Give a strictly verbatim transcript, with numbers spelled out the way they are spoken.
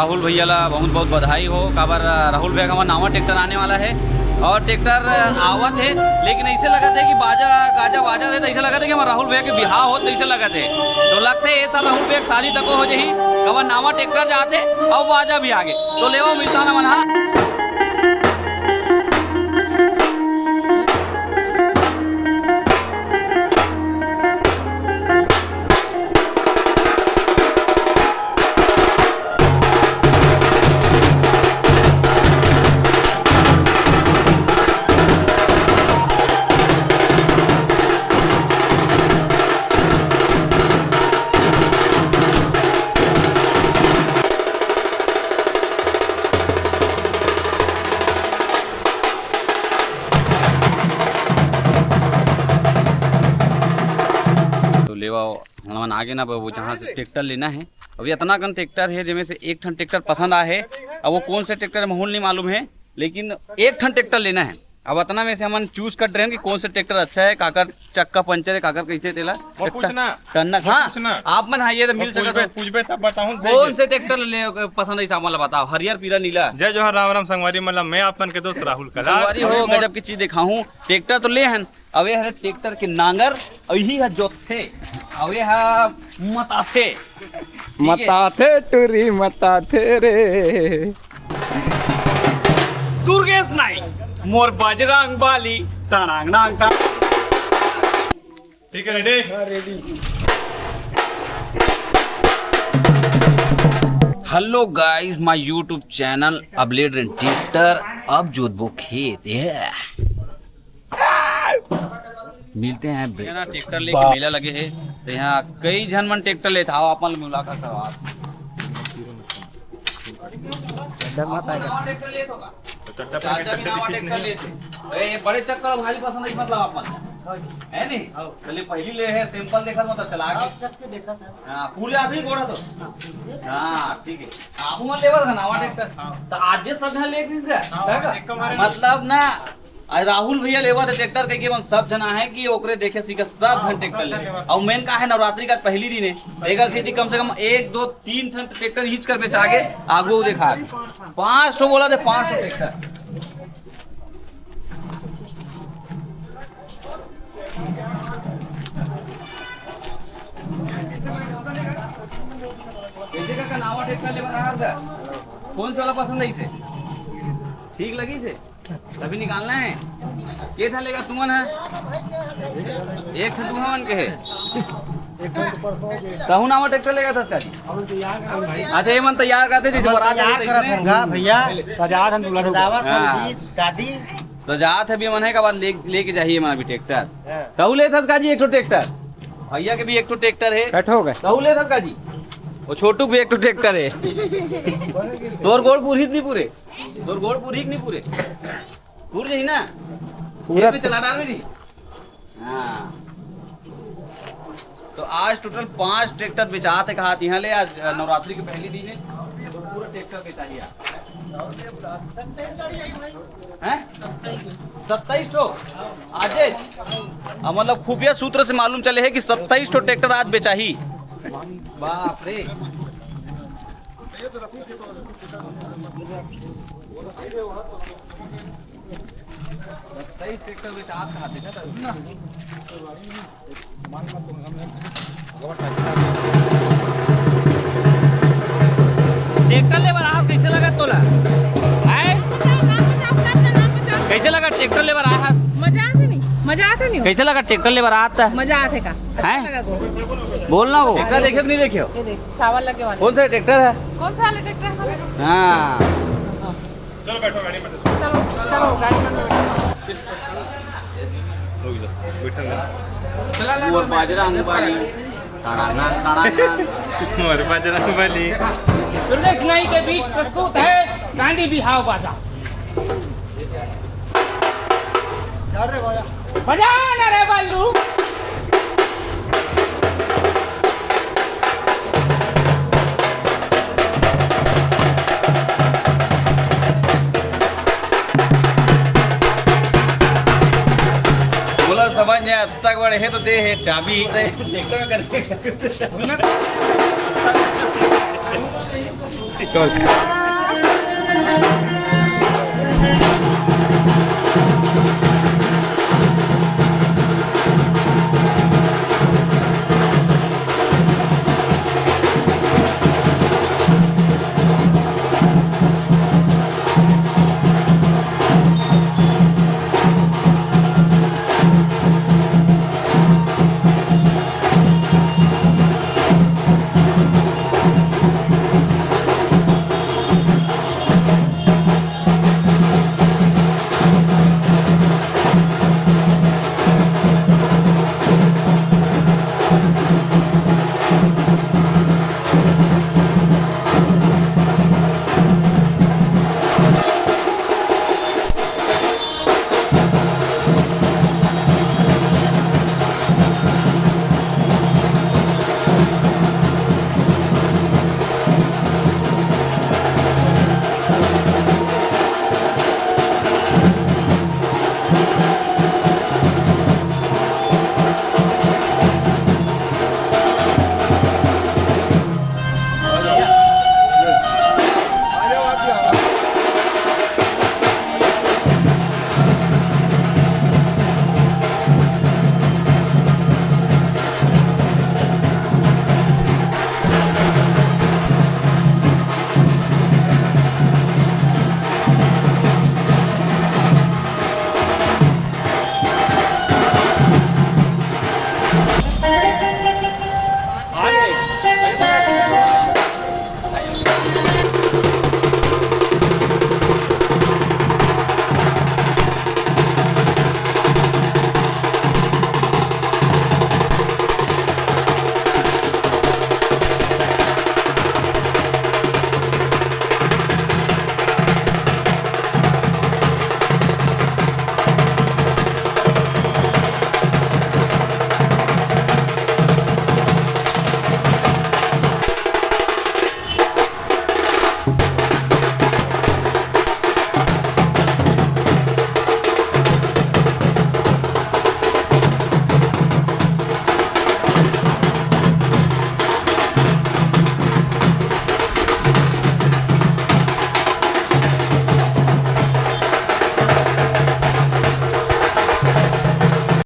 राहुल भैया ला बहुत बहुत बधाई हो, काबर राहुल भैया का हमारा नावा ट्रैक्टर आने वाला है और ट्रैक्टर आवत है, लेकिन ऐसे लगत है कि बाजा गाजा बाजा है, तो ऐसा लगत है कि हमारा राहुल भैया के बिहाव होत, ऐसे लगत है। तो लगते है ये साल राहुल भैया के शादी तक हो जाही, काबर नावा ट्रैक्टर जाते और बाजा भी आगे। तो लेवा मिलता ना मन हा। तो लेवा हमन आगे ना बाबू, जहाँ से ट्रैक्टर लेना है। अभी इतना कन ट्रैक्टर है, जेमे से एक ठन ट्रैक्टर पसंद आए है। अब वो कौन से ट्रैक्टर है, माहौल नहीं मालूम है, लेकिन एक ठन ट्रैक्टर लेना है। अब इतना में से हमन चूज कर रहे हैं कि कौन से ट्रैक्टर अच्छा है, काकर चक्का पंचर है, काकर कैसे तेला वो पूछना। टन्नक, वो हाँ, पूछना। आप मन हाँ, ये तो वो मिल सकत पूछबे, हो। पूछबे तब बताऊँ, कौन से ट्रैक्टर ले पसंद है, सामान ला बताओ, हरियर, पीला, नीला। जय जोहार, राम राम संगवारी मन ला, मैं आप मन के दोस्त राहुल कलाल। संगवारी हो, अभी मोर गजब की चीज दिखाऊं, ट्रैक्टर तो ले हन, अवे हरे ट्रैक्टर के नांगर, अउ इही ह जोतथे, अवे ह मताथे। ठीक है? मताथे टुरी मताथे रे। दुर्गेश नाई, मोर बजरंग बाली, टनांग नांग टनांग। ठीक है, ready? Hello guys, my YouTube channel Upblade and Tractor। अब जोतबो खेत। मिलते हैं ब्रेक। यहाँ ट्रैक्टर लेके मेला लगे है, तो यहाँ कई झन मन ट्रैक्टर लेत हव, अपन मुलाकात करवा। डर मत आएगा। ट्रैक्टर लेत होगा। चाचा भी नावा ट्रैक्टर लेत हे। अरे, ये बड़े चक्का भारी पसंद है, मतलब अपन। है नहीं? चलिए, पहली ले है, सैंपल देखा, मतलब चला के। चक के देखा था। हाँ, पूरे आदमी बोला तो। हाँ, ठीक है। आप मन लेवल का नावा ट्रैक्टर। तो आज जे सब झन लेके दिस का? मतलब ना, आज राहुल भैया लेवा थे ट्रैक्टर, कह के मन सब जना है कि ओकरे देखे सीखे सब झन ट्रैक्टर ले। और मेन का है, नवरात्रि का पहली दिन है, एकर सेती कम से कम एक, दो, तीन ठन ट्रैक्टर खींच कर बेचा के आगू देखा। पाँच ठो बोला थे, पाँच ठो ट्रैक्टर। कैसे का नावा ट्रैक्टर ले बता रहा था? कौन सा वाला पसंद है इसे? ठीक लगी इसे? तभी निकालना है। के ठन लेगा तुमन है? एक ठन तुमन के है। तहु नावा ट्रैक्टर लेगा था इसका जी? अच्छा, ये मन तैयार करते, जैसे हमन बारात तैयार जाते करत हैं। हन गा भैया। सजात हन दूल्हा लोग। सजावत हन हाँ। जी, गाड़ी। सजात है भी मन है का बाद ले, लेके जाइए मन अभी ट्रैक्टर। हाँ। तहु ले था इसका जी एक ठो ट्रैक्टर। भैया के भी एक ठो ट्रैक्टर है। कट हो गए। तहु ले था इसका जी। वो छोटू के भी एक ठो ट्रैक्टर है। तोर गोड़ पूरी नहीं पूरे। तोर गोड़ पूरी कि नहीं पूरे? पूर जाही ना? पूरा ये भी चला डाल भी नहीं। हाँ। तो आज टोटल पांच ट्रैक्टर बेचात हे कहा, तिहां ले आज नवरात्रि के पहली दिन है, तो पूरा ट्रैक्टर बेचा ही आज। हैं? सत्ताईस ठो। आज अब मतलब खुफिया सूत्र से मालूम चले है कि सत्ताईस ठो ट्रैक्टर आज बेचा ही। बाप रे। सत्ताईस ट्रैक्टर बेचात कहा, देखा था ना? ट्रैक्टर ले बर आत कैसे लगा तोला? हैं? कैसे लगा ट्रैक्टर ले बर आत? मजा आथे नहीं? मजा आथे नहीं? कैसे लगा ट्रैक्टर ले बर आत? मजा आथे का? हैं? अच्छा लगा तो। बोल ना वो। ट्रैक्टर देखे कि नहीं देखे? ये देख, चावल लगे वाले। कौन सा ट्रैक्टर है? कौन सा वाला ट्रैक्टर है? हाँ। चलो, बैठो गाड़ी में। चलो, चलो, गाड़ी में। बैठो ना। चला, मोर बाजरा अंगबाली। टाड़ा ना, टाड़ा ना। मोर बाजरा अंगबाली। दुर्गेश नाई के बीच प्रस्तुत है गांधी बिहाव बाजा। बजा ना रे बल्लू। बोला समझ नहीं आया, अब तक बड़े है तो दे है चाबी। ट्रैक्टर में करके। चल।